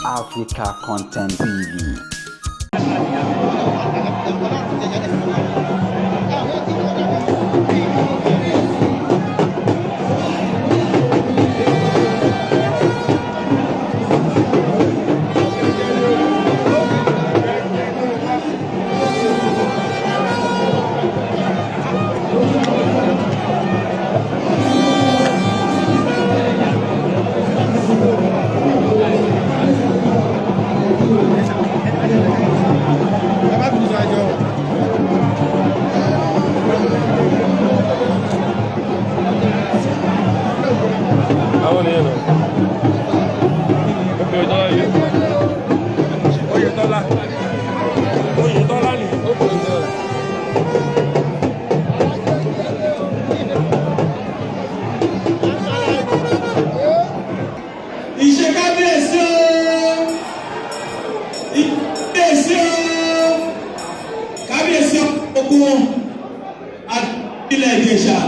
Africa Content TV. Àwọn nìyẹn náà. Oyètọ́lá yìí. Oyètọ́lá. Oyètọ́lá ni. Oyètọ́lá. Ìṣe kábíyèsí o, ìkábíyèsí o, kábíyèsí ogun àti ilẹ̀ Ìjẹ̀ṣà,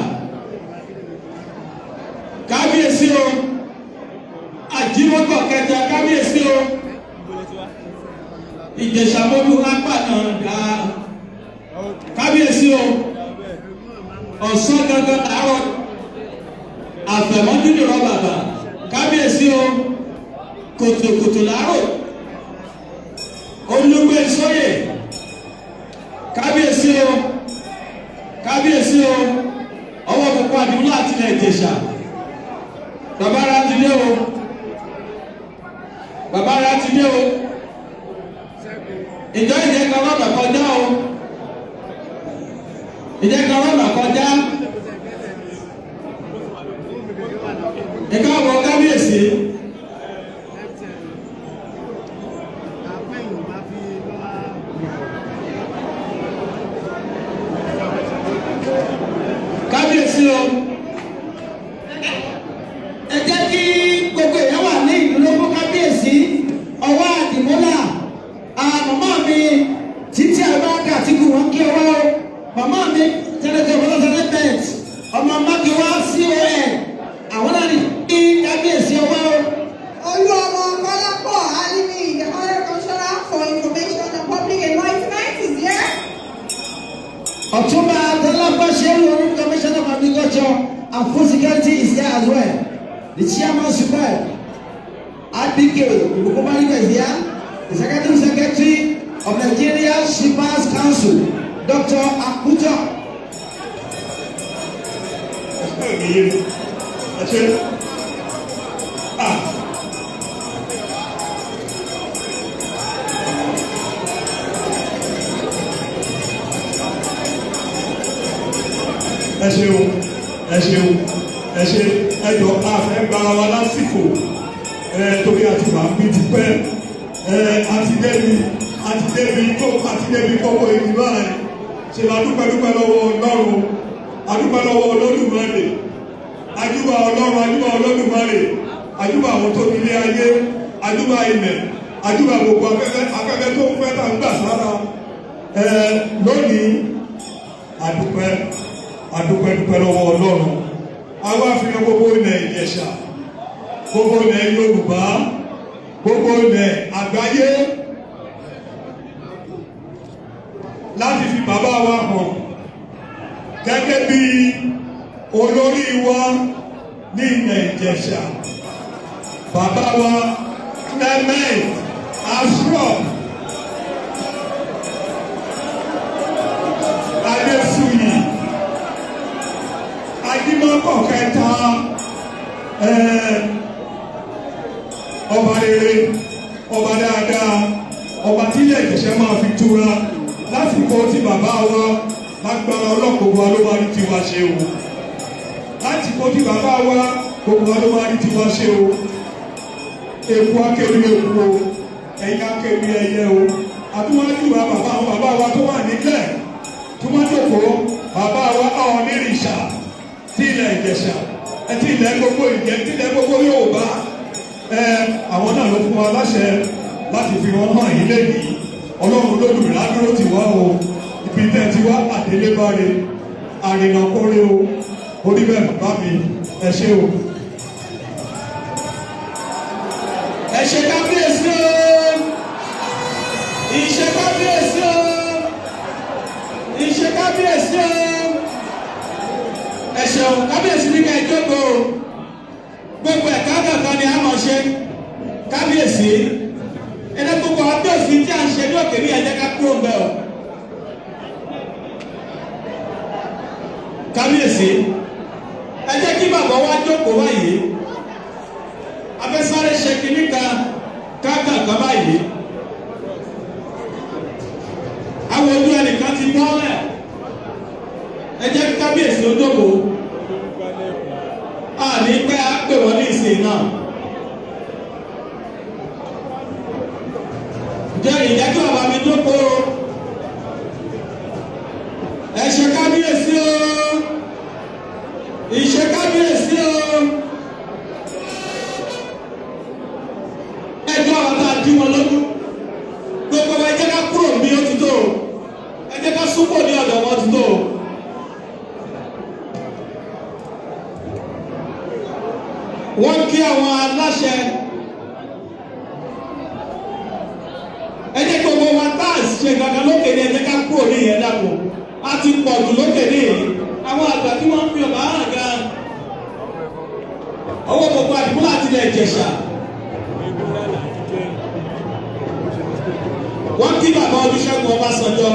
kábíyèsí o, àjímọ́kọ̀ kẹta, kábíyèsí o, Ìjẹ̀ṣà mọ́lú apànà dá, kábíyèsí o, ọ̀sán gangan làárọ̀, àfẹ̀mọ́jú nìrọ̀ bàbà, kábíyèsí o, kùtùkùtù láàárọ̀ olùgbé sóyè, kábíyèsí o, kábíyèsí o, ọwọ́ gbogbo àdúgbò àti ilẹ̀ Ìjẹ̀ṣà, bàbá ara ti dé o, bàbá ara ti dé o, ìjọ ìjẹ́ kan lọ́nà kọjá o, ìjẹ́ kan lọ́nà kọjá. Ìkáàbọ̀ kábíyèsí. Kábíyèsí o. Ẹ jẹ́ kí gbogbo èèyàn wà ní ìdúró fún kábíyèsí ọwọ́ àdìmọ́là. Màmá mi títí àbáńkà àtìkù wọn kí ọwọ́ o. Màmá mi tẹ́lẹ̀tẹ́ ọmọlọ́sọ̀rọ̀ bẹ́ẹ̀t ọmọ mákìwá con àwọn náà ní kí kábíyèsí ọwọ́ o. Oluomo Kolapo Alimi, the Honorable Commissioner for Information and Public Enlightenment, is here. Ọ̀túnba Dọ́lápọ̀ Ṣẹ́wó, Commissioner of Agriculture and Food Security, is here as well. The chairman superb IPK Ibukunbarigo is here. The Secretary of Nigeria Shippers Council, Dr. Akuto. Ẹ ṣe ah. Ẹ ṣeun, ẹ ṣeun, ẹ ṣe. Ẹ jọ, a fẹ́ gbára wa lásìkò ẹ torí àti wà bí ti pẹ́ ẹ àti débi tó àti débi kókó ìdí báyìí. Ṣe la dúpẹ́, dúpẹ́ lọ́wọ́ Ọlọ́run, adúpẹ́ lọ́wọ́ Olódùmarè, ajúbà Ọlọ́run, ajúbà Olódùmarè, ajúbà àwọn tó nílé ayé, ajúbà ilẹ̀, ajúbà gbogbo afẹ́fẹ́, afẹ́fẹ́ tó ń fẹ́ tá ń gbà sára ẹ lónìí. Adúpẹ́, adúpẹ́, dúpẹ́ lọ́wọ́ Ọlọ́run. Àwa fi hàn gbogbo ilẹ̀ Ìjẹ̀ṣà, gbogbo ilẹ̀ Yorùbá, gbogbo ilẹ̀ àgbáyé láti fi bàbá wa hàn gẹ́gẹ́ bí olórí wa ní ilẹ̀ Ìjẹ̀ṣà, bàbá wa Clement Ashraf Adésùyì, Ajímọ́kọ̀ kẹta, ọba rere, ọba dáadáa, ọba tí ilẹ̀ Ìjẹ̀ṣà máa fi túra lásìkò tí bàbá wa. Lágbára ọlọ́gbogbo wa ló máa rí tiwa ṣe o. Lásìkò tí bàbá wa, gbogbo wa ló máa rí tiwa ṣe o. Eku akéwì eku o, ẹyẹ akéwì ẹyẹ o. Àtúwájú wa, bàbá, àwọn bàbá wa tó wà nílẹ̀ tó wá jókòó, bàbá wa Ọ̀ọ̀nìrìṣà tí ilẹ̀ Ìjẹ̀ṣà, tí ilẹ̀ gbogbo ìjẹ́, tí ilẹ̀ gbogbo Yorùbá, ẹ àwọn náà ló fún wa láṣẹ láti fi wọn hàn yín lẹ́yìn. Ọlọ́run lódùmarè ládúró ti wá o. Ibi tẹ́ ti wá àdélébáre, àrìnàkórè o. Orí bẹ́ẹ̀, bàbá mi, ẹ ṣé o. Ẹ ṣe kábíyèsí o. Kábíyèsí, ẹ̀dá gbogbo àbíyèsí tí à ń ṣe ní òkè ní, ẹ jẹ́ ká kúrò ń bẹ̀ o. Kábíyèsí, ẹ jẹ́ kí bàbá wa jókòó báyìí. Afẹ́sáré ṣe kínní kan kákàkà báyìí. Àwọn ojú ẹnìkan ti bọ́lẹ̀. Ẹ jẹ́ kí kábíyèsí ó jókòó. Àní pé á pè wọ́n ní ìsìn náà. Jẹ́ ìjẹ́ kí bàbá mi jókòó. Ẹ ṣe kábíyèsí o, ìṣe kábíyèsí o. Ẹjọ́ àwọn tá a dí wọn lójú gbogbo wa, ẹ jẹ́ ká kúrò bí ó ti tó o. Ẹ jẹ́ ká súnmọ́ ní ọ̀dọ̀ wọn ti tó o. Wọ́n kí àwọn aláṣẹ. Ẹ jẹ́ gbogbo wa tá a ṣe kankan lókè ní, ẹ jẹ́ ká kúrò ní ìyẹn dàpọ̀. A ti pọ̀ jù lókè ní ìyẹn. Àwọn àgbà tí wọ́n ń fi ọ̀bà hàn gan, ọwọ́ gbogbo àdìmúlà àti ilẹ̀ Ìjẹ̀ṣà. Wọ́n kí bàbá Olúṣẹ́gun Ọbásanjọ́,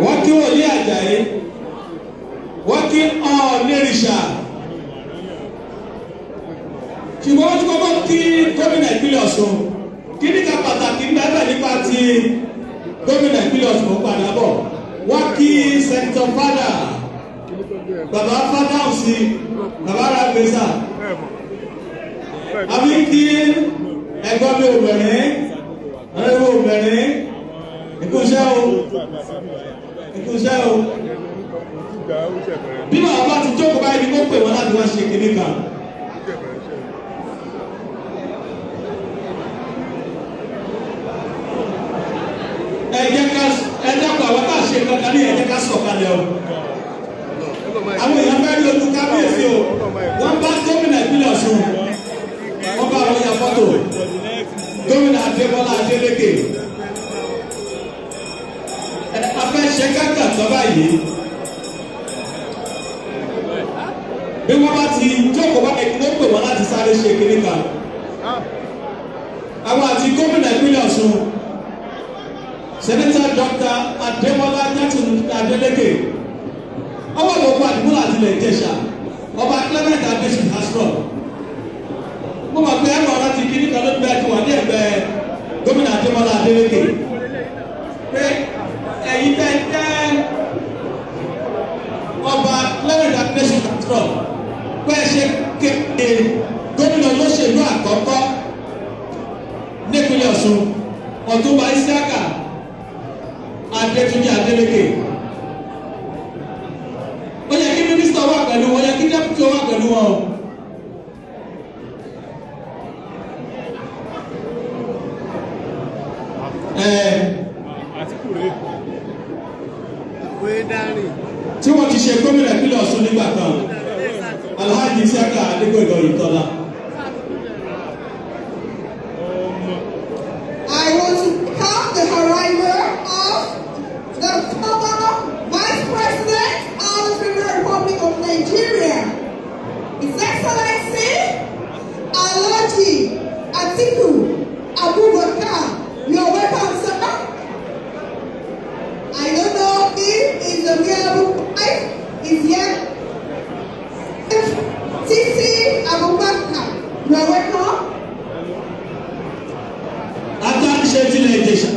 wọ́n kí wòlíì Àjàyí, wọ́n kí Ọ̀ọ̀nìrìṣà, ṣùgbọ́n wọ́n ti kọ́kọ́ kí gómìnà ìpínlẹ̀ Ọ̀ṣun. Kí ní ká pàtàkì bẹ́ẹ̀ nípa ti gómìnà ìpínlẹ̀ Ọ̀ṣun padà bọ̀. Wọ́n kí Senator Fada, bàbá Fádáhùnsí, bàbá Rágbèsà, àbí kí ẹ̀gbọ́n mi obìnrin, ọ̀rẹ́ mi obìnrin, ìkúṣẹ́ o, ìkúṣẹ́ o. Bí bàbá bá ti jókòó báyìí ni kó pè wọ́n láti wá ṣe kinní kan. Ẹ jẹ́ ká ẹ dákun, àwọn tá a ṣe kankan ní, ẹ jẹ́ ká sọ̀kalẹ̀ o. Àwọn èèyàn fẹ́ rí ojú kábíyèsí o. Wọ́n bá gómìnà ìpínlẹ̀ Ọ̀ṣun, wọ́n bá wọn ya fọ́tò. Gómìnà Adébọ́lá Adélékè, ẹ afẹ́ ṣe kákà tó báyìí. Bí wọ́n bá ti jókòó bá ẹni tó pè wọ́n láti sáré ṣe kiri kan, àwọn àti gómìnà ìpínlẹ̀ Ọ̀ṣun, Senator Dr. Adémọ́lá Jackson Adélékè, ọwọ́ gbogbo àdúgbò àti ilẹ̀ Ìjẹ̀ṣà, ọba Clement Adésùn Asrọ̀. Mo mọ̀ pé ẹ̀rọ ọ̀rọ̀ ti kiri kan ló bẹ́ẹ̀ tí wà ní ẹ̀gbẹ́ gómìnà Adémọ́lá Adélékè pé ẹ̀yin tẹ́ jẹ́ ọba Clement Adésùn Asrọ̀, pé ẹ ṣe kéde gómìnà olóṣèlú àkọ́kọ́ nípínlẹ̀ Ọ̀ṣun, Ọ̀túnba Isiaka Adétúnjì Adélékè. Ó yẹ kí mínísítà wà pẹ̀lú wọn, ó yẹ kí deputy wà pẹ̀lú wọn o. Àtìkù rèé. Tí wọ́n ti ṣe gómìnà ìpínlẹ̀ Ọ̀ṣun nígbà kan, Alhaji Isiaka Adégbòyèga Oyètọ́lá. Ọmọ. I want to count the arrival of the former Vice President of the Federal Republic of Nigeria, His Excellency Alhaji Atiku Abubakar. You are welcome, sir. I don't know if his available wife is here. Titi Abubakar, you are welcome. Atáṣe tilẹ̀ Ìjẹ̀ṣà,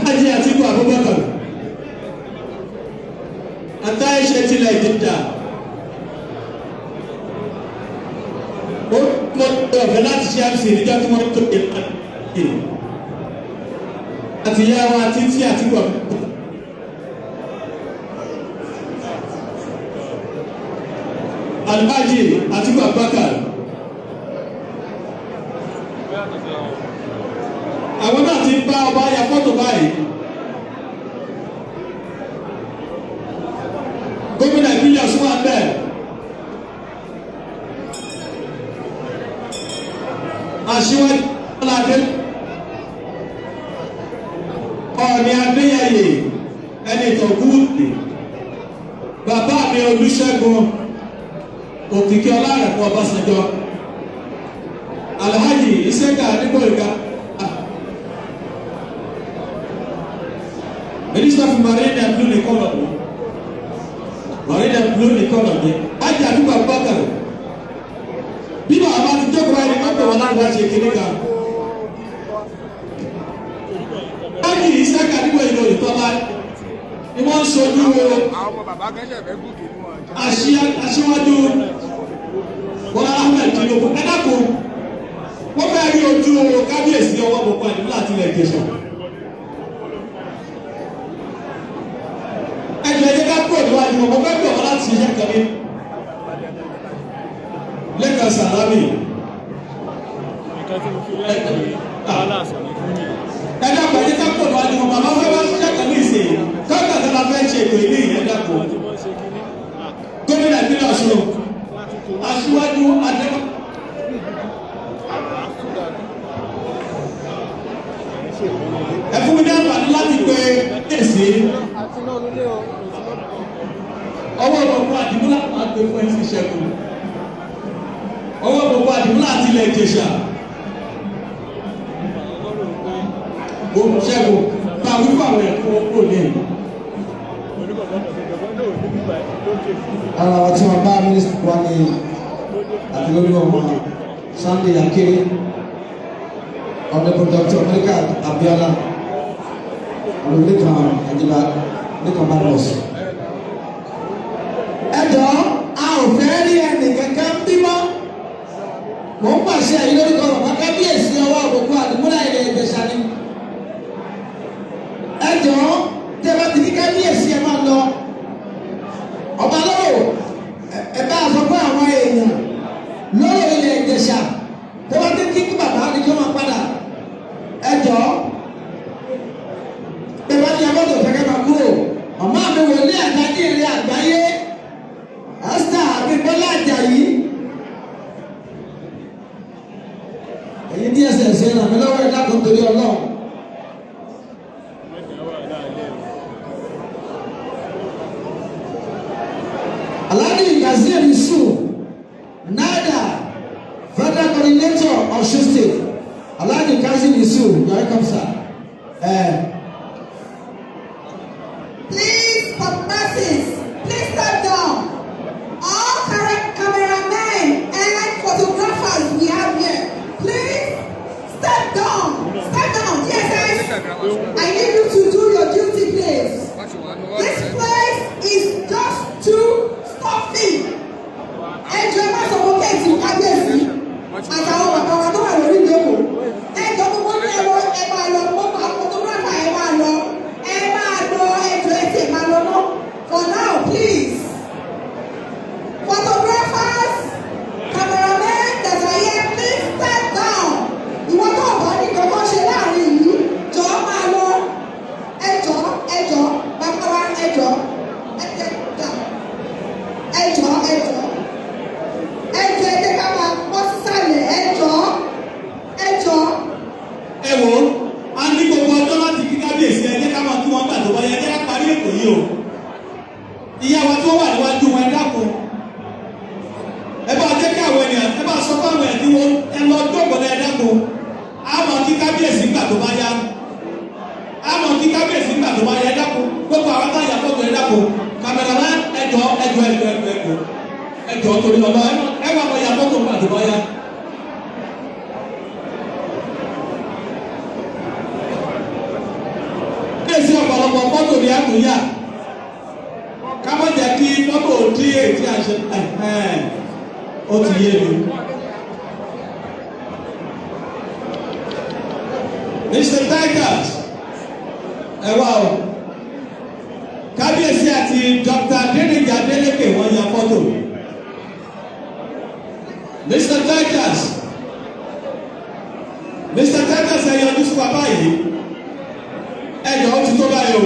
Alhaji Atiku Abubakar, atáṣe tilẹ̀ Ìjẹ̀ṣà. Ó mọ ọ̀fẹ́ láti ṣe MC níjọ́ tí wọ́n tó yẹ àti ìyá wa Títí Atiku Abubakar. Alhaji Atiku Abubakar, àwọn náà ti bá ọba ya fọ́tò báyìí. Gómìnà ìpínlẹ̀ Ọ̀ṣun wà bẹ́ẹ̀. Aṣíwájú Ọládé, Ọọ̀ni Adéyẹyè, ẹni ìtàn gúúsù, Bàbá mi Olúṣẹ́gun Òkìkí Ọlárẹ̀mú Ọbásanjọ́, Alhaji Iseka Adégbóyèga, Minister for Marine and Blue Economy, Marine and Blue Economy, Alhaji Atiku Abubakar. Bí bàbá ti jókòó báyìí, wọ́n pè wọ́n láti wá ṣe kíní kan. Alhaji Iseka Adégbóyèga Oyètọ́lá ni wọ́n ń sojú Àwọn ọmọ bàbá kan ṣẹ̀fẹ̀ gòkè ní wọn jẹ́. Aṣíwájú Bọ́lá Ahmed Tinubu. Ẹ dákun, wọ́n fẹ́ rí ojú kábíyèsí ọwọ́ gbogbo àdúrà àti ilẹ̀ Ìjẹ̀ṣà. Ẹ jọ̀ọ́, ẹ jẹ́ ká kúrò níwájú wọn. Mo fẹ́ pè wọ́n láti ṣiṣẹ́ kan ní Lẹ́kan Sàlámì. Nǹkan tí mo fi láìpẹ́ balance ní fún mi. Ẹ dákun, ẹ jẹ́ ká kúrò níwájú wọn. Bàbá fẹ́ wá ṣiṣẹ́ kan ní ìsìn kọ́ńtà tó la fẹ́ ṣe ètò ìlú yìí. Ẹ dákun. Tí wọ́n ṣe kínní. Gómìnà ìpínlẹ̀ Ọ̀ṣun, Aṣíwájú Adé. Ẹ fún mi ní àǹfààní láti pe èsì ọwọ́ gbogbo àdìmúlà máa gbé fún ẹ̀sìn Ṣẹ́gun, ọwọ́ gbogbo àdìmúlà àti ilẹ̀ Ìjẹ̀ṣà. Gbogbo Ṣẹ́gun bá wí fún àwọn ẹ̀kọ́ kúrò ní ìlú. Ara wa tí wọn bá mínísítà wa ní àti lórí ọmọ Sunday Akere, Honourable Dr. America Abiola Olùlẹ́kan Àjìbá Lẹ́kan Badmus. Ẹ jọ̀ọ́, a ò fẹ́ rí ẹnì kankan bímọ. Mò ń pàṣẹ yìí lórúkọ bàbá kábíyèsí ọwọ́ gbogbo àdúgbò ilẹ̀ Ìjẹ̀ṣà ni. Ẹ jọ̀ọ́, tẹ́ bá ti ní kábíyèsí, ẹ máa lọ. Ọba lọ́rọ̀, ẹ bá a sọ fún àwọn èèyàn lọ́rọ̀ ilẹ̀ Ìjẹ̀ṣà tó bá ti kí bàbá ni kí wọ́n máa padà. Ẹ jọ̀ọ́, ẹ bá ní abọ́dọ̀ fẹ́kẹ́ máa kúrò. Màmá mi wòlé àgbáyé ilé àgbáyé, Esther Abímbọ́lá Àjàyí, ẹ̀yin DSS, ẹ ràn mí lọ́wọ́, ẹ dákun torí Ọlọ́run. Alhaji Kazeem Yusuf Nada, Federal Coordinator, Osun State. Alhaji Kazeem Yusuf, you are welcome, sir. Please, for masses, please step down. All current cameramen and photographers we have here, please step down. Step down. DSS, I need you to do your duty, please. Wọ́n ti wà ní This wọ́n. place is just too stuffy. Ẹ jọ̀ọ́, ẹ má suffocate kábíyèsí àtàwọn bàbá wa tó wà lórí ìjókòó. Ẹ jọ̀ọ́, gbogbo ní ẹ̀rọ, ẹ máa lọ, gbogbo àwọn photographer, ẹ máa lọ. Ẹ máa lọ, ẹ jọ̀ọ́, ẹ sì máa lọ mọ́. For now, please. Photographers, cameramen that are here, please step down. Ìwọ tó bá ní kankan ṣe láàrin ìlú, jọ̀ọ́ máa lọ. Ẹ jọ̀ọ́, ẹ jọ̀ọ́, bàbá wa, ẹ jọ̀ọ́, ẹ jẹ́ dà. Ẹ jọ̀ọ́, ẹ jọ̀ọ́. Ẹ jọ̀ọ́, ẹ jẹ́ ká máa bọ́ sísàlẹ̀, ẹ jọ̀ọ́, ẹ jọ̀ọ́. Ẹ wò ó, a ní gbogbo ọjọ́ láti kí kábíyèsí. Ẹ jẹ́ ká máa kí wọ́n gbà tó bá yẹ. Ẹ jẹ́ ká parí ètò yìí o. Ìyá wa tó wà níwájú wọn, ẹ dákun, ẹ bá jẹ́ kí àwọn ènìyàn, ẹ bá sọ fún àwọn ènìyàn kí wọ́n ẹ lọ jókòó náà. Ẹ dákun, a máa kí kábíyèsí gbà tó bá yá, a máa kí kábíyèsí gbà tó bá yá. Ẹ dákun, gbogbo àwọn táyà fọ́tò, ẹ dákun. Cameraman, ẹ jọ̀ọ́, ẹ jọ̀ọ́, ẹ jọ̀ọ́, ẹ jọ̀ọ́, ẹ jọ̀ọ́, torí ọlọ́ ẹ wà lọ yà fọ́tò gbà tó bá yá. Kíyèsí, ọ̀pọ̀lọpọ̀ fọ́tò ní àtúnyà, ká má jẹ́ kí fọ́tò dí èyí tí a ṣe. Ẹ̀hẹ́n, ó ti yé mi. Mr. Tigers, ẹ wá o. Kábíyèsí àti Dr. Adeniji Adeleke, wọ́n ya fọ́tò. Mr. Tigers, Mr. Tigers, ẹ yọjú sí wa báyìí. Ẹ jọ̀ọ́, ó ti tó báyìí o.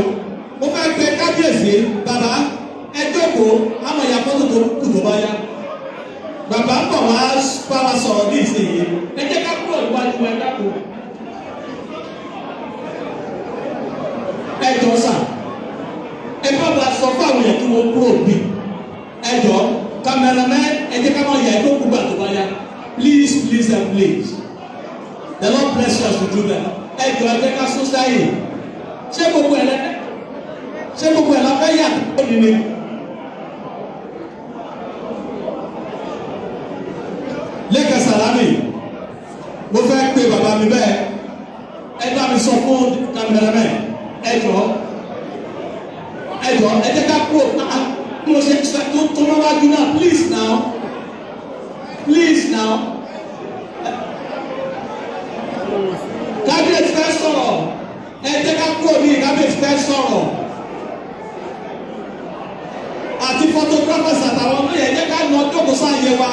Mo fẹ́ pe kábíyèsí. Bàbá, ẹ jókòó, àmọ́ ya fọ́tò tó kù tó bá yá. Bàbá ń bọ̀ wá bá wa sọ̀rọ̀ ní ìsinyìí. Ẹ jẹ́ ká kúrò níwájú, ẹ dákun. Ẹ jọ̀ọ́ sà, ẹ Ẹ bá wa sọ fún àwọn èèyàn kí wọ́n kúrò bí. Ẹ jọ, cameraman, ẹ jẹ́ ká máa yà ẹ tó kú gbà tó bá yá. Please, please and please. The Lord bless you as you do that. Ẹ jọ, ẹ jẹ́ ká sún sáyè. Ṣé gbogbo ẹ̀ la fẹ́ yà lónìí ni? Lékan Sàlámì, mo fẹ́ pe bàbá mi bẹ́ẹ̀. Ẹ bá mi sọ fún cameraman, ẹ jọ, ẹ jọ, ẹ jẹ́ ká kúrò. Mo ṣe tó tó lọ́wájú náà. Please now, please now. Kábíyèsí fẹ́ sọ̀rọ̀. Ẹ jẹ́ ká kúrò ní, kábíyèsí fẹ́ sọ̀rọ̀. Àti photographers àtàwọn ọmọ yẹn, jẹ́ ká lọ jókòó sáàyè wa.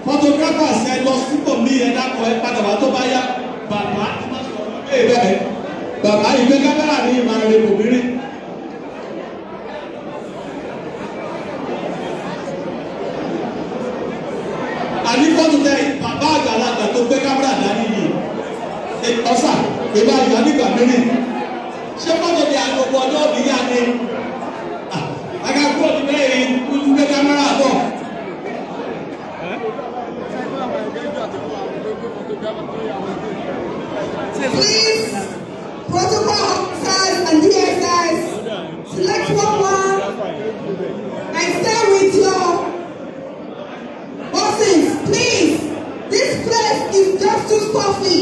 Photographers, ẹ lọ sípò mí, ẹ dákọ̀, ẹ padà wá tó bá yá. Bàbá, ẹ má sọ̀rọ̀ bẹ́ẹ̀ bẹ́ẹ̀. Bàbá, ìgbé kámẹ́rà ní ìmọ̀ràn rẹ̀ kò mí rí. Àní fọ́tò tẹ bàbá àgbàlagbà tó gbé kámẹ́rà dání yìí, ọ̀sà ìbá ìgbà nígbà mìíràn, ṣé fọ́tò tẹ àgbègbè ọjọ́ òbí yá ni àgàkú òní bẹ́ẹ̀ yìí ń gbé kámẹ́rà bọ̀. Please, protocol officers and DSS, select one one and stay with your bosses. Please, this place is just too stuffy.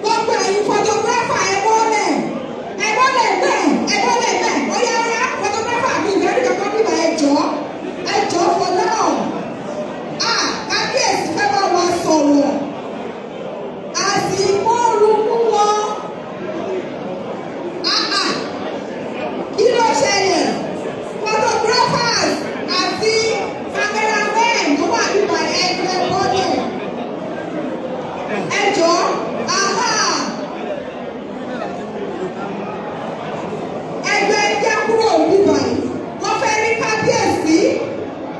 Gbogbo ẹ̀yin photographer, ẹ bọ́lẹ̀, ẹ bọ́lẹ̀ bẹ́ẹ̀, ẹ bọ́lẹ̀ bẹ́ẹ̀. Óyá, óyá, photographer mi ìfẹ́ rí kankan bíbá. Ẹ jọ̀ọ́, ẹ jọ̀ọ́, for now. Ah, kábíyèsí fẹ́ bá wa sọ̀rọ̀. Àsìkò ooru mú wọn. Ah ah, kí ló ṣẹlẹ̀? Photographers àti cameramen tó wà nípa, ẹgbẹ́ bọ́lẹ̀. Ẹ jọ̀ọ́, aha. Ẹgbẹ́ jẹ́ kúrò níbà yìí. Wọ́n fẹ́ rí kábíyèsí.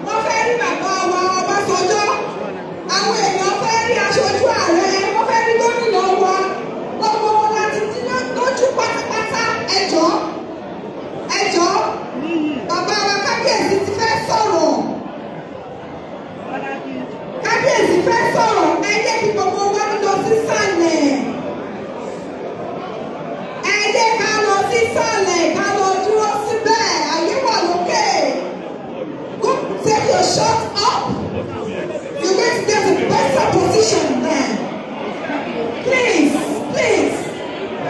Wọ́n fẹ́ rí bàbá wa Ọbásanjọ́. Àwọn èèyàn fẹ́ rí aṣojú ààrẹ. Wọ́n fẹ́ rí gómìnà wa. Gbogbo wọn láti dín lójú pátápátá. Ẹ jọ̀ọ́, ẹ jọ̀ọ́, bàbá wa kábíyèsí ti fẹ́ sọ̀rọ̀. Kábíyèsí fẹ́ sọ̀rọ̀. Ẹ jẹ́ kí gbogbo wa lọ sísàlẹ̀. Ẹ jẹ́ ká lọ sísàlẹ̀, ká lọ dúró síbẹ̀. Àyè wà lókè. Go take your shot up. You're going to get a better position then. Please, please,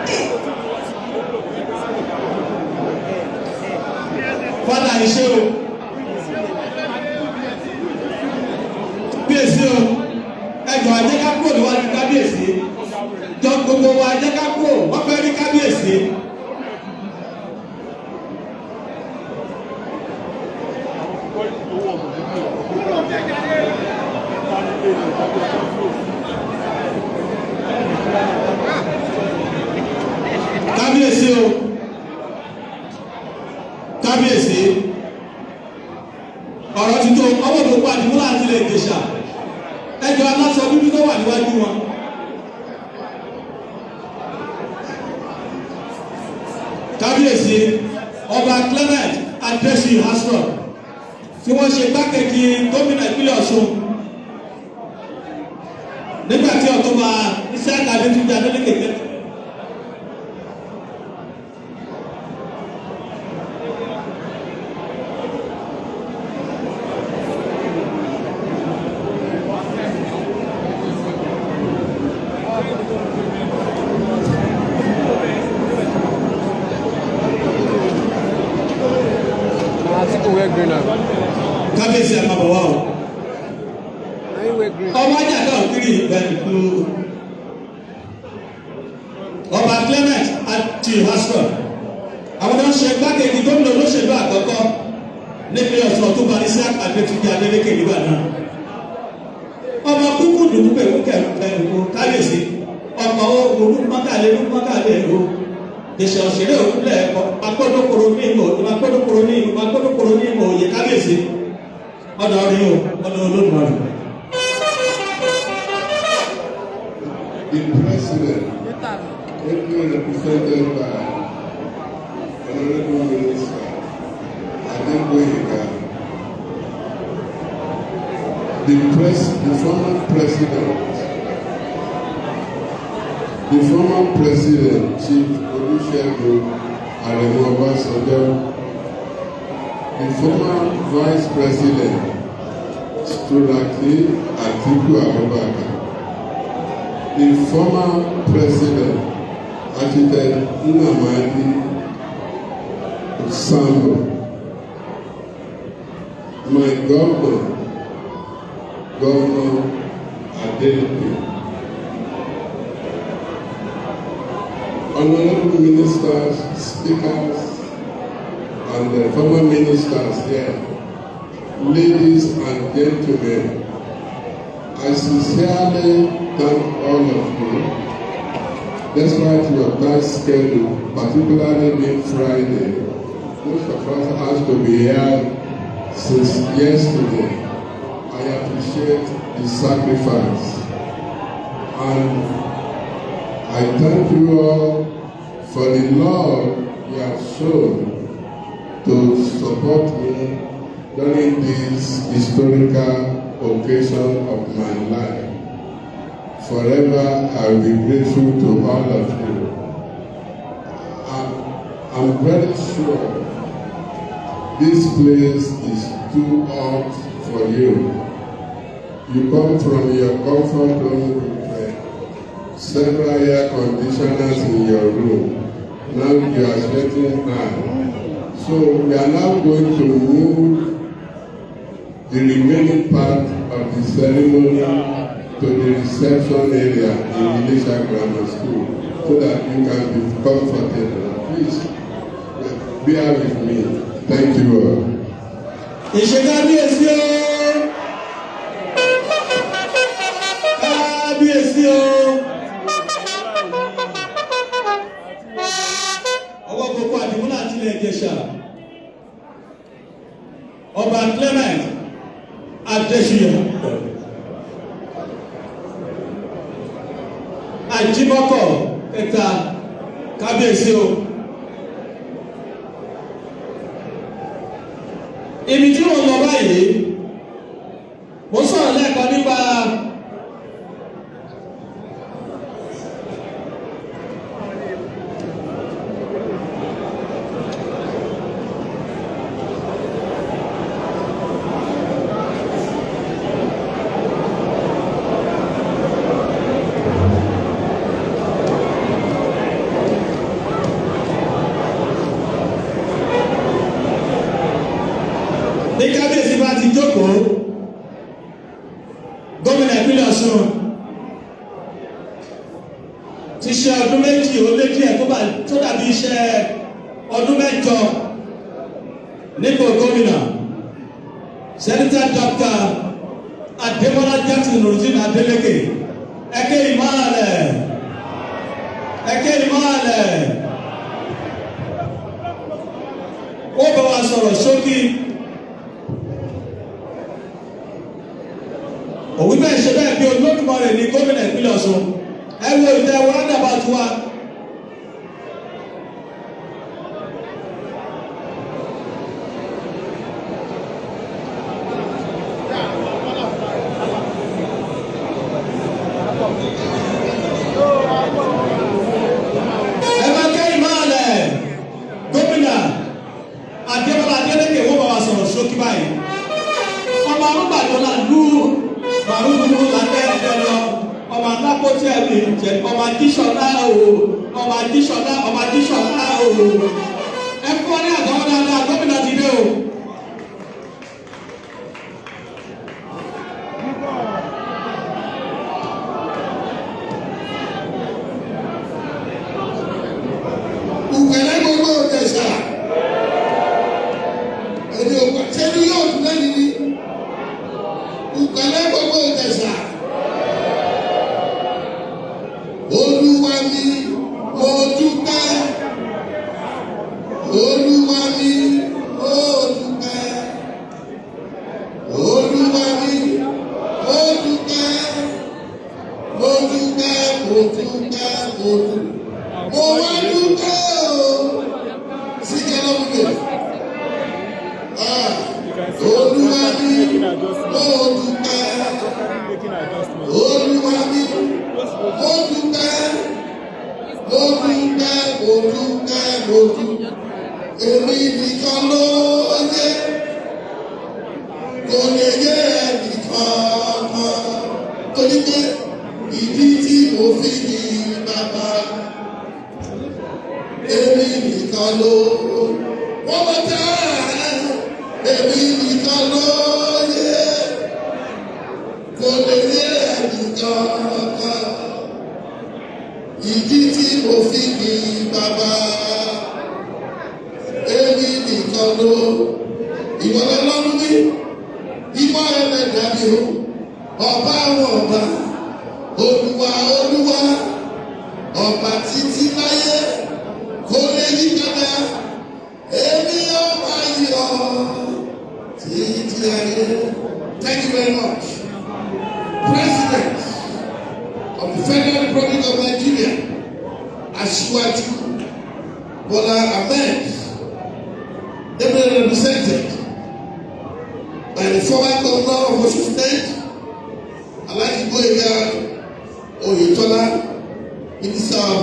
please. Fada, iṣẹ́ o, kábíyèsí o. Ẹ jọ̀ọ́, ẹ jẹ́ ká kúrò níwájú kábíyèsí. Jọ, gbogbo wa, ẹ jẹ́ ká kúrò. Wọ́n fẹ́ rí kábíyèsí. Kábíyèsí o, kábíyèsí, ọ̀rọ̀ ti tó. Ọwọ́ gbogbo àdìmúlà àti ilẹ̀ Ìjẹ̀ṣà. Ẹ jọ̀ọ́, aláṣọ dúdú tó wà níwájú wọn. Kábíyèsí Ọba Clement Adésínà Haastrup, tí wọ́n ṣe gbákejì gómìnà ìpínlẹ̀ Ọ̀ṣun nígbà tí Ọ̀túnba Isiaka Adétúnjì Adélékè jẹ́. Atiku wear green now. Kábíyèsí, ẹ̀ máa bọ̀ wá o. Na him wear green. Ọba jàdá òkìrì ìgbàlùkù. Ọba Clement àti Haastrup, àwọn náà ṣe gbákejì gómìnà olóṣèlú àkọ́kọ́ nípínlẹ̀ Ọ̀ṣun, Ọ̀túnba Isiaka Adétúnjì Adélékè nígbà náà. Ọmọ kúkú dùkú pẹ̀lú kẹrù. Kábíyèsí, ọmọ orú mọ́kàlẹ́ mọ́kàlẹ́ o. Ìṣẹ̀ òṣèré òkúlẹ̀ ẹ̀kọ́ agbọ́dọ̀kọ̀rọ̀ ní ìmọ̀ agbọ́dọ̀kọ̀rọ̀ ní ìmọ̀ agbọ́dọ̀kọ̀rọ̀ ní ìmọ̀ òye. Kábíyèsí, ọ̀dọ̀ rí o, ọ̀dọ̀ Olódùmarè. The president, ably represented by Honorable Minister Adegboyega, the former president, Chief Olusegun Aremu Obasanjo, the former vice president, Turaki Atiku Abubakar, the former president, Architect Nnamdi Sambo, my governor, Governor Adeleke, honorable ministers, speakers, and the former ministers here, ladies and gentlemen, I sincerely thank all of you, despite your tight schedule, particularly being Friday. Most of us has to be here since yesterday. I appreciate the sacrifice, and I thank you all for the love you have shown to support me during this historical occasion of my life. Forever, I will be grateful to all of you. I'm very sure this place is too hot for you. You come from your comfort room with several air conditioners in your room. Now you are sweating hard. So we are now going to move the remaining part of the ceremony to the reception area in Ilesha Grammar School so that you can be comfortable. Please bear with me. Thank you all. Ìṣe kábíyèsí o, kábíyèsí o. Ọwọ́ gbogbo Àdìmúlà tilẹ̀ Ìjẹ̀ṣà, Ọba Clement Adésíyà Ajímọ́kọ̀ kẹta, kábíyèsí o. Ibi tí mo lọ báyìí, mo sọ̀rọ̀ lẹ́ẹ̀kan nípa ní kábíyèsí bá ti jókòó, gómìnà ìpínlẹ̀ Ọ̀ṣun ti ṣe ọdún 2 ó lé díẹ̀ tó dàbí iṣẹ́ ọdún 8 nípò gómìnà, Senator Dr. Adémọ́lá Jackson Nurudeen Adeleke. Ẹ̀kẹ́ ìmọ̀ọ́lẹ̀, ẹ̀kẹ́ ìmọ̀ọ́lẹ̀. Ó bá wa sọ̀rọ̀ ṣókí. Òwú bẹ́ẹ̀ ṣe bẹ́ẹ̀ bí Olódùmarè ní gómìnà ìpínlẹ̀ Ọ̀ṣun. Ẹ wo ìtẹ́ wa dàbà tó wa. Ẹ máa kẹ́yìn máa lẹ̀. Gómìnà Adémọ́lá Adélékè, wọ́n bá wa sọ̀rọ̀ ṣókí báyìí. Ọmọ arúgbàjọ náà lù màrúgbùrú làbẹ́ ẹ̀fẹ́ lọ, ọmọ alápótí ẹ̀mí jẹ, ọmọ ajíṣọlá o, ọmọ ajíṣọlá, ọmọ ajíṣọlá o. Ẹ fún ọ ní àtọwọ́ dáadáa. Gómìnà ti dé o. Ùkẹ̀lẹ́ gbogbo Ìjẹ̀ṣà, èdè òkú ṣẹ́ni yóò tún lẹ́yìn ní Ùkẹ̀lẹ́ gbogbo Ìjẹ̀ṣà. Olúwa mi, mo dúpẹ́. Olúwa mi, mo dúpẹ́. Kò lè yé ẹnì kankan. Torí pé ìdí tí mo fi ní bàbá, èmi nìkan ló wọ́n bá tẹ́, èmi nìkan ló yé, kò lè yé ẹnì kankan. Ìdí tí mo fi ní bàbá, èmi nìkan ló. Ìwọ lọ́lọ́run mi, ìwọ ẹlẹ́dàá mi o, ọba àwọn ọba, olúwa olúwa, ọba títí láyé, kò lè yí padà. Èmi ọba yọ títí ayé. Thank you very much. President of the Federal Republic of Nigeria, Asiwaju Bola Ahmed, ably represented by the former governor of Osun State, Alhaji Gboyega Oyetola, Minister of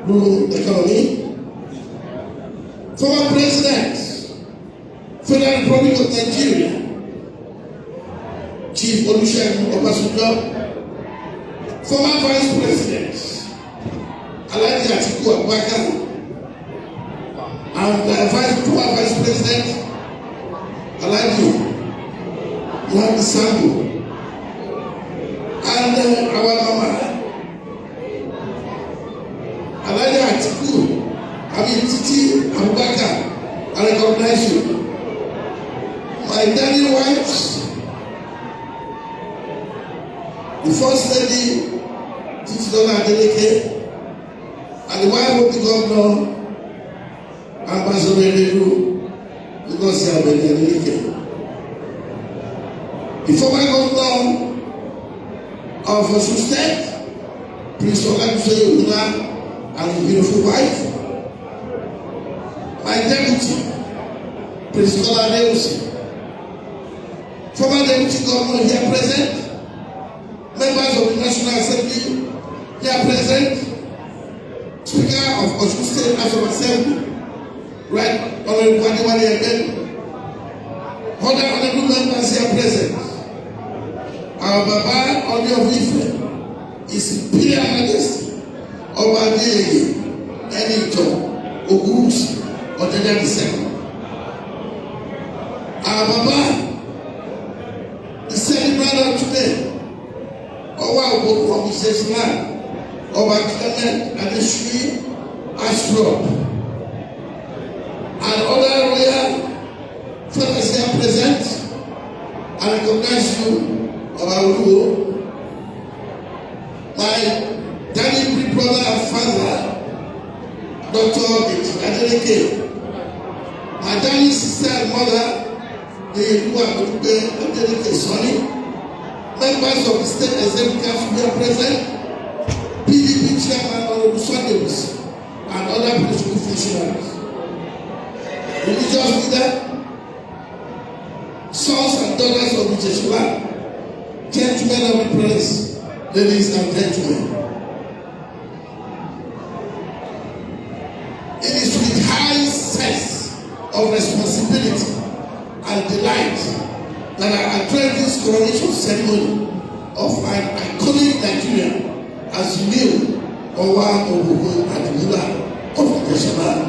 Blue Economy, former President, Federal Republic of Nigeria, Chief Olusegun Obasanjo, former Vice President, Alhaji Atiku Abubakar, and Vice former Vice President, Alhaji Yahya Sambo, and our mama, Alhaji Atiku, I mean Titi Abubakar, I recognize you. My darling wives, the First Lady, Titilola Adeleke, and the wife of the governor, Ambassador Erelu Ngozi Abeni Adeleke. The former governor of Osun State, Prince Olagunsoye Oyinlola, and his beautiful wife. My deputy, Prince Kola Adewusi, former deputy governor here present, members of the National Assembly here present, Speaker of Osun State House of Assembly, Right Honorable Adewale Egbelu, other honorable members here present, our Baba Ooni of Ife, His Imperial Majesty, Ọba Adéyẹyè Ẹnìtàn Ògúnwùsì Ọ̀jájá the Second. Our Baba, the celebrant of today, Ọwá Òbòkun of Ìjẹ̀ṣà, Ọba Clement Adesuyi Haastrup, and other royal fathers here present, I recognize you, Ọba Olúwo, my daddy, big brother and father, Dr. Deji Adeleke, my darling sister and mother, Yeyeluwa Modupe Adeleke Sanni, members of the State Executive Council here present, PDP Chairman Honorable Sunday Wisi, and other political functionaries, religious leader, sons and daughters of Ijesha, gentlemen of the press, ladies and gentlemen. It is with high sense of responsibility and delight that I address this coronation ceremony of an iconic Nigerian as the new Owa Obokun Adimula of Ijeshaland.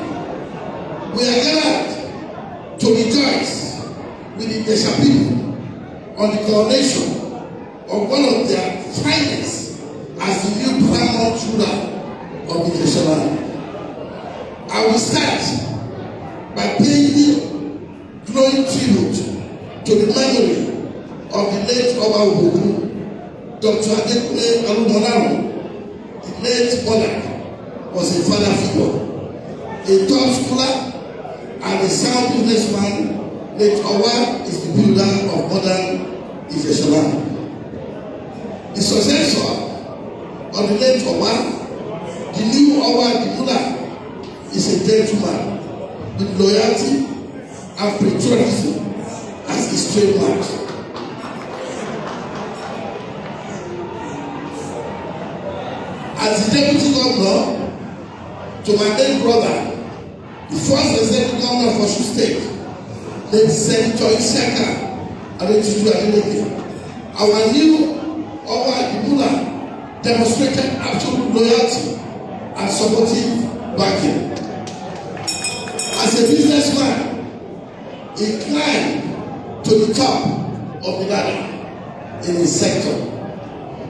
We are gathered to rejoice with the Ijesha people on the coronation of one of their finest as the new paramount ruler of Ijeshaland. I will start by paying glowing tribute to the memory of the late Oba Obokun, Dr. Adekunle Arumolaro. The late monarch was a father figure, a top scholar, and a sound businessman. Late Owa is the builder of modern Ijeshaland. The successor of the late Owa, the new Owa Adimula, is a gentleman with loyalty and patriotism as his trademark. As the deputy governor to my late brother, the first executive governor of Osun State, late Senator Isiaka Adetutu Adeleke, our new Owa Adimula demonstrated absolute loyalty and supportive backing. As a businessman, he climbed to the top of the ladder in his sector,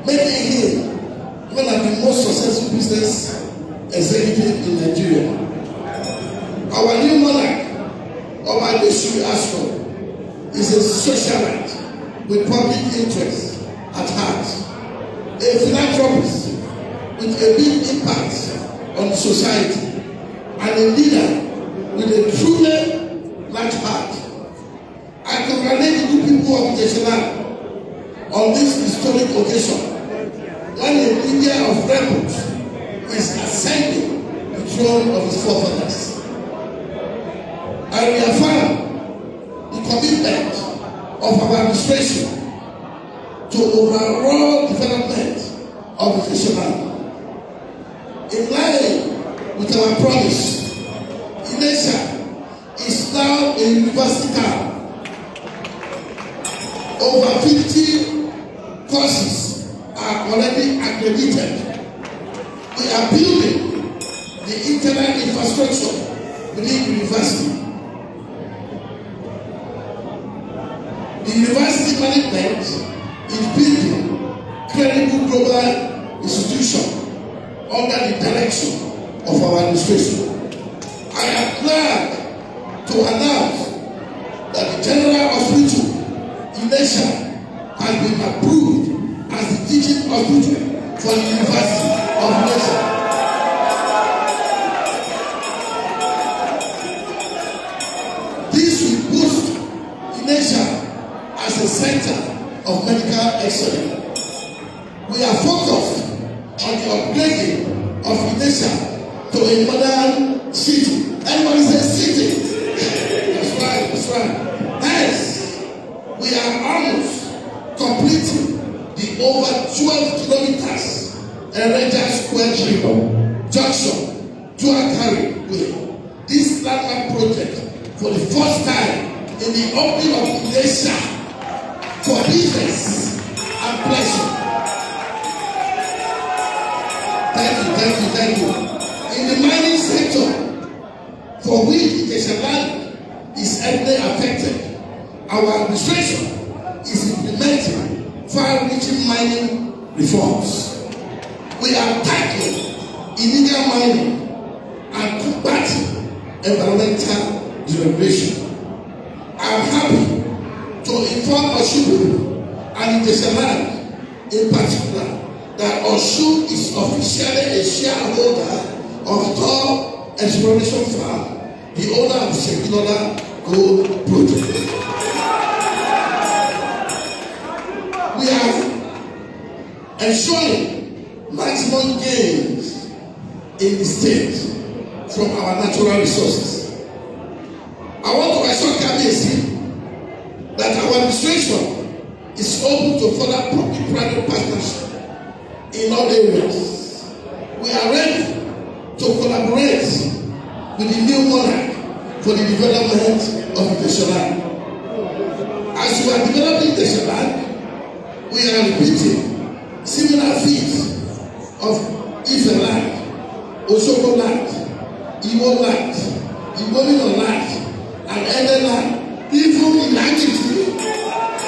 making him one of the most successful business executives in Nigeria. Our new monarch, Oba Adesuyi Ashram, is a socialite with public interest at heart, a philanthropist with a big impact on society, and a leader with a truly large heart. I congratulate the good people of Ijeshaland on this historic occasion when a leader of repute is ascending the throne of his forefathers. I reaffirm the commitment of our administration to overall development of Ijeshaland. In line with our promise, Ilesha is now a university town. Over 50 courses are already accredited. We are building the internet infrastructure within the university. The university management is building credible global institution under the direction of our administration. I am glad to announce that the General Hospital Ilesha has been approved as the teaching hospital for the University of Ilesha. This will boost Ilesha as a center of medical excellence. We are focused on the upgrading of Ilesha to a modern city. Everybody say city. That's right, that's right. Hence, we are almost completing the over 12 kilometers Ereja Square Junction dual carriageway. This landmark project, for the first time in the opening of Ilesha for business and pleasure. Thank you, thank you, thank you. In the mining sector, for which Ijesha land is heavily affected, our administration is implementing far-reaching mining reforms. We are tackling illegal mining and combating environmental degradation. I am happy to inform Osun people and Ijesha land in particular that Osun is officially a shareholder of Thor Exploration Farm, the owner of Segilola Gold Project. We are ensuring maximum gains in the state from our natural resources. I want to assure Kabiyesi that our administration is open to further public-private partnership in all areas. We are ready to collaborate with the new monarch for the development of Ijeshaland. As we are developing Ijeshaland, we are repeating similar feats of Ife land, Osogbo land, Iwo land, Igbomina land, and Ede land, even Ilangiti land.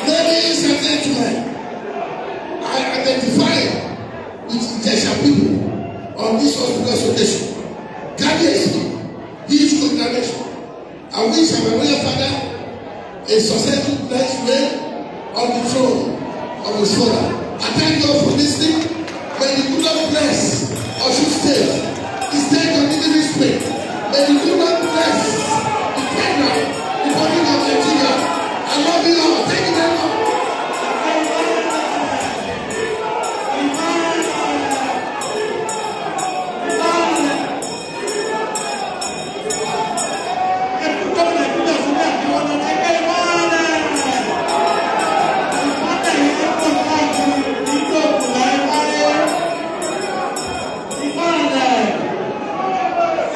Ladies and gentlemen, I identify with Ijesha people on this auspicious occasion. Kábíyèsí, huge congratulations. I wish our royal father a successful next reign on the throne of his father. I thank you all for listening. May the good Lord bless Osun State, the state of the ministry. May the good Lord bless the Federal Republic of Nigeria. I love you all. Thank you very much.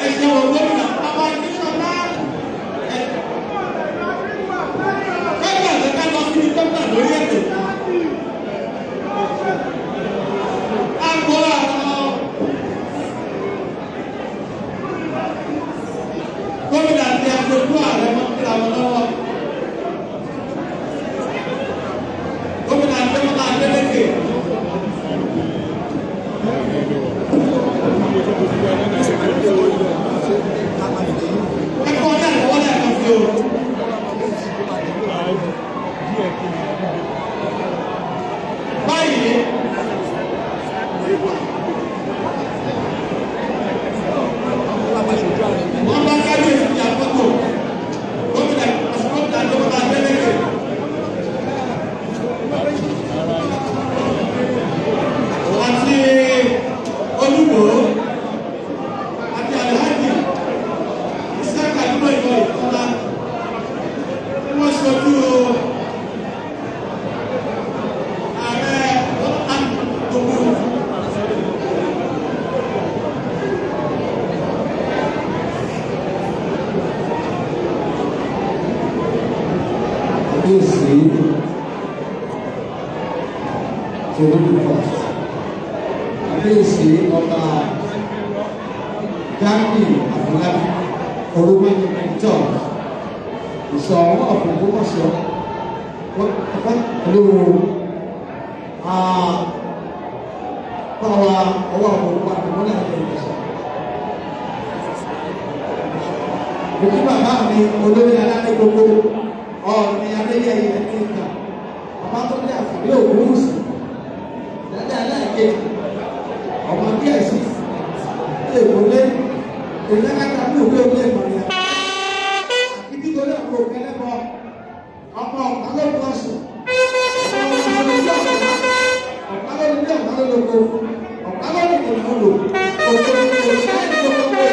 Ẹ ṣeun, gómìnà. Kábíyèsí o. Báyìí, wọ́n bá kábíyèsí ya fọ́tò gómìnà gómìnà Adémọ́lá Adélékè. Àti Olúwo àti Alhaji Isaka Adúgbò ìlọ Ìkọlá tí wọ́n ṣojú ààrẹ gbogbo. Kábíyèsí Tolú first. Kábíyèsí Ọba Dami Afọlábí Orúmọ́ni Victor Ìsọ̀wọ́ Ògbómọ̀ṣọ́ pẹ̀lú báwa ọwọ́ àwọn olùkọ́ àdìmọ́lẹ̀ àti ìgbésẹ̀. Òkú bàbá mi olórí aládé gbogbo Ọọ̀ni Adéyẹyè ẹni ìta ọba tó ní àfàrí Ògúnwùsì lẹ́dẹ̀ ẹlẹ́ẹ̀kejì ọmọ díẹ̀ sí èkó lé ìlẹ́kàtà ní òwe òwe ìmọ̀lẹ́ àti torí ọ̀pọ̀ òkèlẹ́bọ ọmọ ọ̀pá ló kọ́ sùn ọ̀pá ló ní ọ̀pá ló lóko ọ̀pá ló ní ìrìnà odò òkè òkè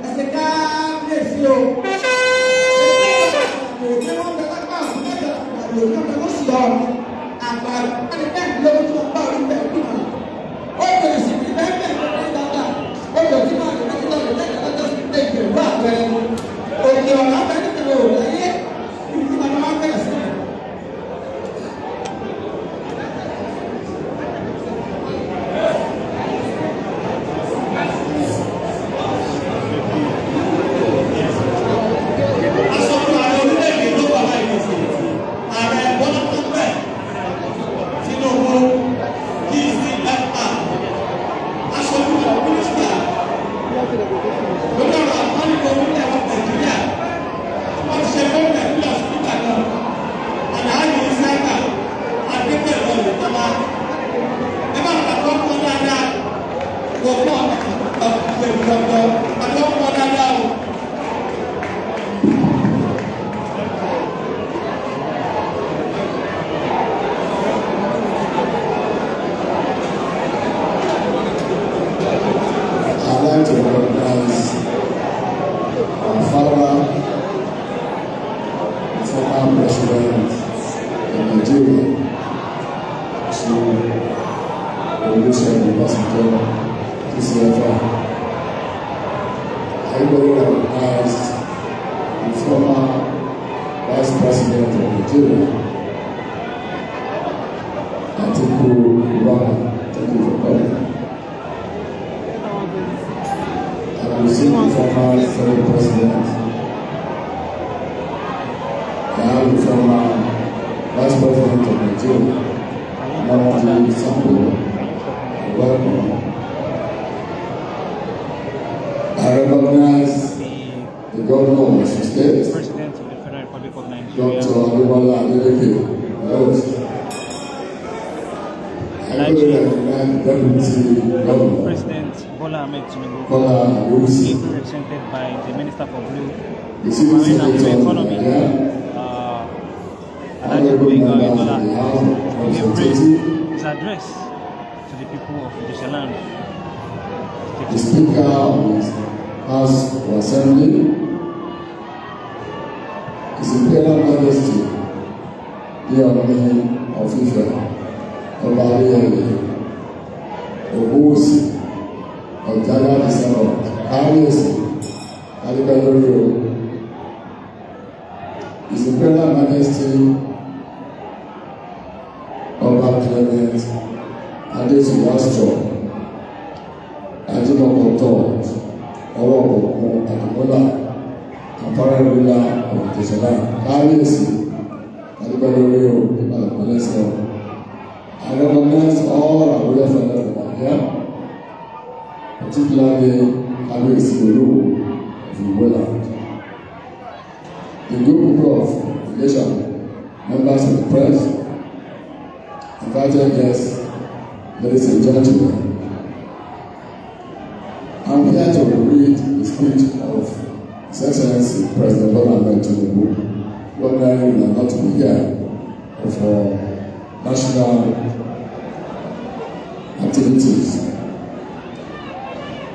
ẹsẹ̀ káàbíyèsí o. Òkè ọ̀nà abẹ́rẹ́ tẹ̀lé òun láyé ibi tí màmá máa ń bẹ̀rẹ̀ sí. Aṣojú ààrẹ orílẹ̀-èdè ló wà láì lọ́sẹ̀. Ààrẹ Bọ́lá Ahmed Tinubu DCFR. Aṣojú àwọn mínísítà lórí ọ̀rọ̀ àpáríkọ orílẹ̀ wa Nàìjíríà. Wọ́n ti ṣe gómìnà ìpínlẹ̀ Ọ̀ṣun nígbà kan. Alhaji Isiaka Adégbèlú Oyètọ́lá. Ẹ bá pàtó fún ọ dáadáa. Kò fún ọ ọ̀pọ̀ pàtó fún ọ dáadáa o. I'd like to recognize our father, the former president of Nigeria, Chief Olusegun Obasanjo, GCFR. I equally recognize the former Vice President of Nigeria, Atiku Abubakar. Thank you for coming. I will see the former Senate President. I have the former Vice President of Nigeria, Namadi Sambo. Welcome. I recognize the Governor of Osun State, President of the Federal Republic of Nigeria, Dr. Ademola Adeleke, host. I equally recognize the Deputy Governor, President Bola Ahmed Tinubu, Kola Adewusi, ably represented by the Minister for Blue, the Civil Marine and Blue Secretary of Economy, Nigeria, Alhaji honorable Gboyega members of Oyetola, the House of gave Representatives, his address to the people of Ijeshaland. the Speaker of the House of Assembly, His Imperial Majesty, the Ooni of Ife, Ọba Adéyẹyè, Ògúnwùsì, Ọ̀jájá the Second, Kábíyèsí, Adébẹ́lórí o. His Imperial Majesty, Ọba Clement Adétúnjì Astro, Ajímọ̀kọ̀tọ̀, Ọwọ́ Òkun Àdìmúlà, Àfárẹ́rúlà Òjòṣọlá, Kábíyèsí, Adébẹ́lórí o, Ìbàdàn o. I recognize all our royal fathers that are here, particularly Kábíyèsí Olúwo of Iwoland. The good people of Ilesha, members of the press, invited guests, ladies and gentlemen, I'm here to read the speech of His Excellency President Bola Ahmed Tinubu, who ordinarily would not be here for national activities.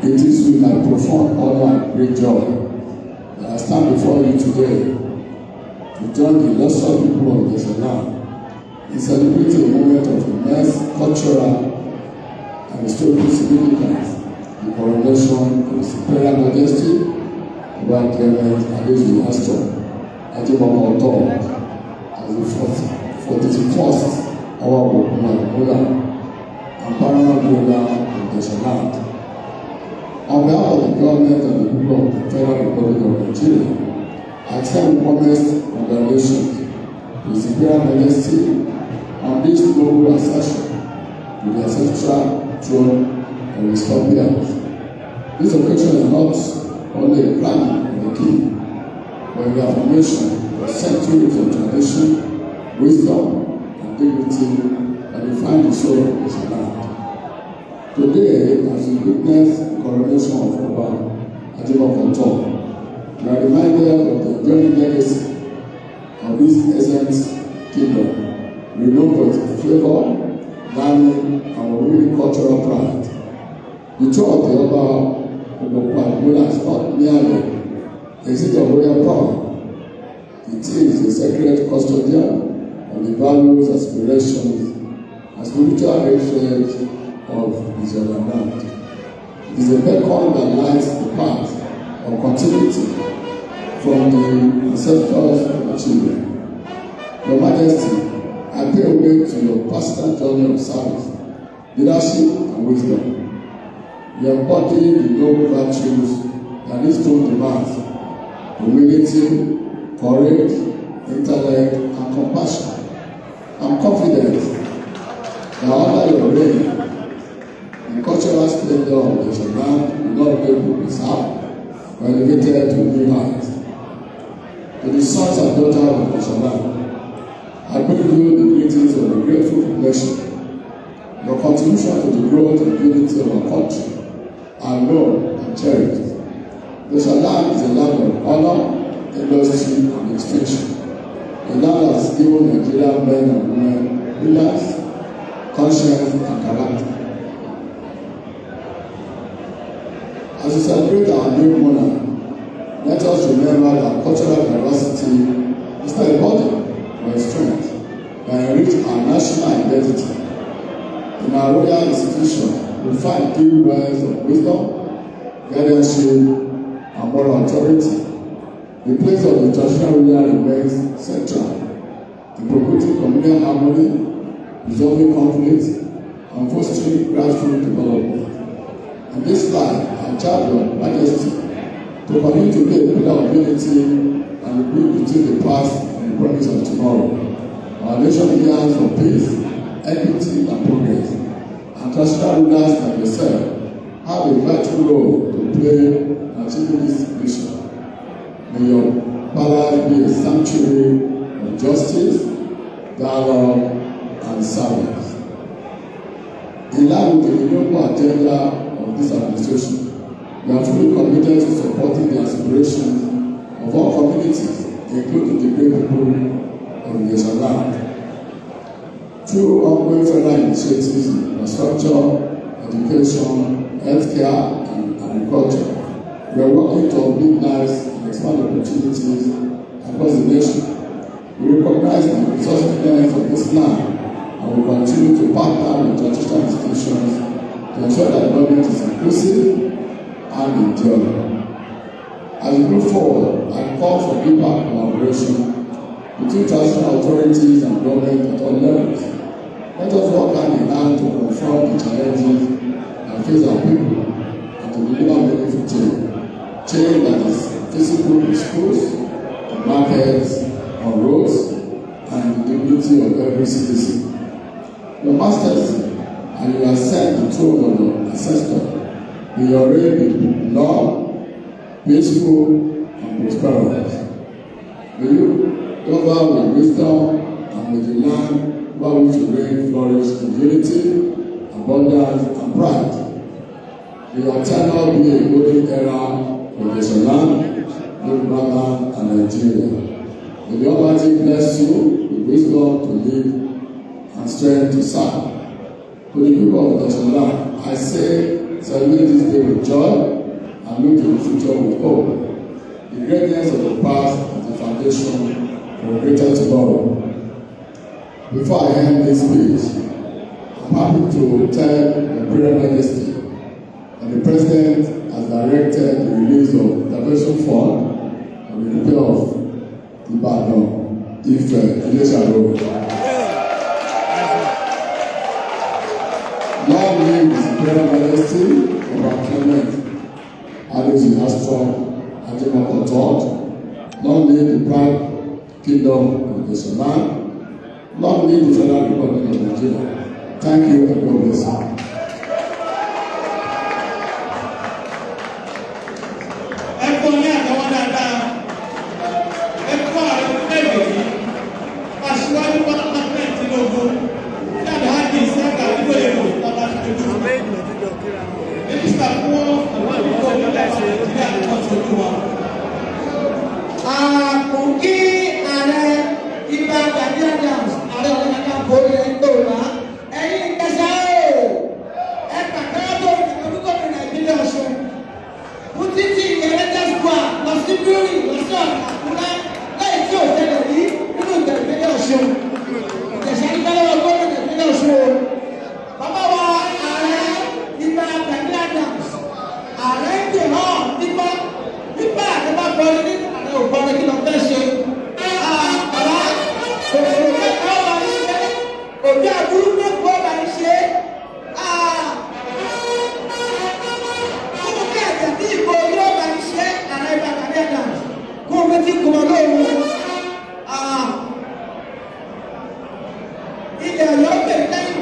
It is with my profound honor and great joy that I stand before you today to join the illustrious people of Ijeshaland in celebrating a moment of immense cultural and historical significance, the coronation of His Imperial Majesty Ọba Clement Adesuyi Haastrup Ajibọkọ III as the 41st Ọwa Obokun Àdìmúlà and paramount ruler of Ijeshaland. On behalf of the government and the people of the Federal Republic of Nigeria, I extend warmest congratulations to His Imperial Majesty on this noble accession to the ancestral throne of his forebears. This occasion is not only a crowning of the king, but a reaffirmation of centuries of tradition, wisdom, and dignity that define the soul of this land. Today, as we witness the coronation of Oba Ajiboko III, we are reminded of the enduring legacy of this ancient kingdom, renowned for its flavor, learning, and really cultural pride. The throne of the Oba Obokun Adimula is not merely a seat of royal power. It is a sacred custodian of the values, aspirations, and spiritual heritage of Ijeshaland. It is a beacon that lights the path of continuity from the ancestors to the children. Your Majesty, I pay homage to your personal journey of service, leadership, and wisdom. You embody the noble virtues that this throne demands: humility, courage, intellect, and compassion. I'm confident that under your reign, the cultural splendor of the land will not only be preserved, but elevated to new heights. To the sons and daughters of the land, I bring you the greetings of a grateful nation. Your contribution to the growth and unity of our country are known and cherished. The land is a land of honor, industry, and distinction. A land that has given Nigerian men and women brilliance, conscience, and character. As we celebrate our new monarch, let us remember that cultural diversity is not a burden but a strength that enrich our national identity. In our royal institution, we find deep wells of wisdom, guidance, and moral authority. The place of the traditional ruler remains central in promoting communal harmony, resolving conflicts, and fostering grassroots development. In this light, I charge Your Majesty to continue to be a pillar of unity and the bridge between the past and the promise of tomorrow. Our nation yearns for peace, equity, and progress, and traditional rulers like yourself have a vital role to play in achieving this mission. May your palace be a sanctuary of justice, dialogue, and service. In line with the renewable agenda of this administration, we are fully committed to supporting the aspirations of all communities, including the great people of Ijeshaland. Through ongoing federal initiatives in infrastructure, education, healthcare, and agriculture, we are working to uplift lives and expand opportunities across the nation. We recognize the resourcefulness of this land and will continue to partner with traditional institutions to ensure that development is inclusive and enduring. As we move forward, I call for deeper collaboration between traditional authorities and government at all levels. Let us work hand in hand to confront the challenges that face our people and to deliver meaningful change. Change that is visible in schools, in markets, on roads, and in the dignity of every citizen. Your Majesty, and you ascend the throne of your ancestor, may your reign be long, peaceful, and prosperous. May you govern with wisdom, and may the land over which you reign flourish in unity, abundance, and pride. May your tenure be a golden era for Ijeshaland, Yoruba land, and Nigeria. May the Almighty bless you with wisdom to lead and strength to serve. To the people of Ijeshaland, I say, celebrate this day with joy and look to the future with hope. The greatness of the past is the foundation for a greater tomorrow. Before I end this speech, I'm happy to tell the Imperial Majesty that the President has directed the release of intervention fund for the repair of Ibadan Ife Ilesha Road. Long live His Imperial Majesty Ọba Clement Adesuyi Haastrup Ajemoko III. Long live the proud kingdom of Ijeshaland. Long live the Federal Republic of Nigeria. Thank you and God bless you. Ẹ fún ní àtẹwọ́ dáadáa. Ẹ fún ààrẹ orílẹ̀-èdè yìí, Aṣíwájú Bọ́lá Ahmed Tinubu, tí Alhaji Isiaka Adégbóyèga Oyètọ́lá ṣojú, mínísítà fún ọ̀nà ìlú orílẹ̀-èdè Nàìjíríà ní wọ́n ṣojú wa. Àmọ́ kí ààrẹ Ìbà Gani Adams, Ààrẹ Ọ̀nà Kakanfò ilẹ̀ Yorùbá, ẹ̀yin Ìjẹ̀ṣà o, ẹ pàtẹ́wọ́ tó olùkọ́ Nàìjíríà Ọ̀ṣun fún títí Ẹlẹ́dẹ̀ Square lọ sí Bíórì lọ sí ọ̀nà Àkúrẹ́ lẹ́yìn tí ò ṣẹlẹ̀ rí nínú ìpínlẹ̀ Ọ̀ṣun. Ìjẹ̀ṣà ní kálọ́wọ́ gómìnà ìpínlẹ̀ Ọ̀ṣun o. Bàbá wa ààrẹ Ìbà Gani Adams, ààrẹ ń dè hàn nípa nípa ààrẹ bá kọrin nínú ààrẹ ò kọrin, kí lọ fẹ́ ṣe? Bàbá kòkòrò mẹ́ta ọba ń ṣe, òbí àbúrú mẹ́kọ̀ọ́ ọba ń ṣe. Kókó kí àjà ní ìbò yóò bá ń ṣe ààrẹ Ìbà Gani Adams kó o méjì kùmọ̀ lóhùn. Ilẹ̀ Ọ̀yọ́ pè lẹ́yìn,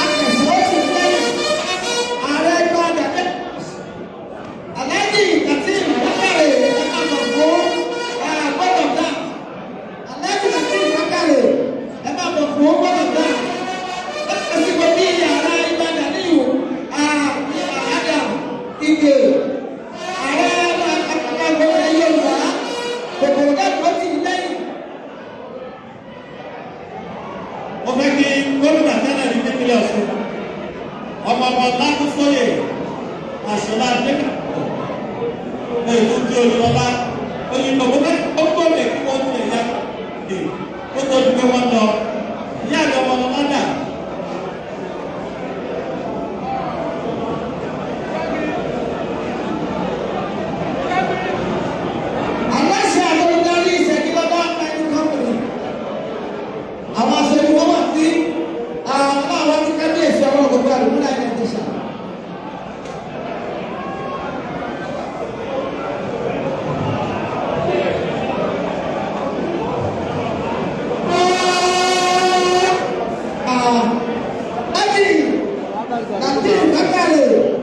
akẹ̀sán ó sì lẹ́yìn ààrẹ Ìbà Gani Adams. Alhaji Lateef Bakare, ẹ máa bọ̀ fún board of that. Alhaji Lateef Bakare, ẹ máa bọ̀ fún board of that. Lásìkò ní yàrá Ìbà Ganiyu Adam Ige, ààrẹ Akàkànfò ilẹ̀ Yorùbá, kòkòrò kẹ́kọ̀ọ́ tì í lẹ́yìn. Mo fẹ́ kí gómìnà tẹ́lẹ̀ ní nípínlẹ̀ Ọ̀ṣun, ọmọ ọmọ Lágúnsóyè Àṣọlá Adékàpọ̀ ètò tí olùlọ́lá oyinbo, mo fẹ́ ó gbọ́dọ̀ kí wọ́n ti ẹ̀yà dè ó tó di pé wọ́n lọ ìyá àgbà ọmọ ọlọ́lá dà. Aláṣẹ àtọ́lùdarí Ìṣẹ́gilọ́lá Mining Company, àwọn aṣojú wọn wà sí àwọn àwọn tí kábíyèsí ọwọ́ gbogbo àdúgbò náà ní Ìjẹ̀ṣà. Alhaji Lateef Bakare.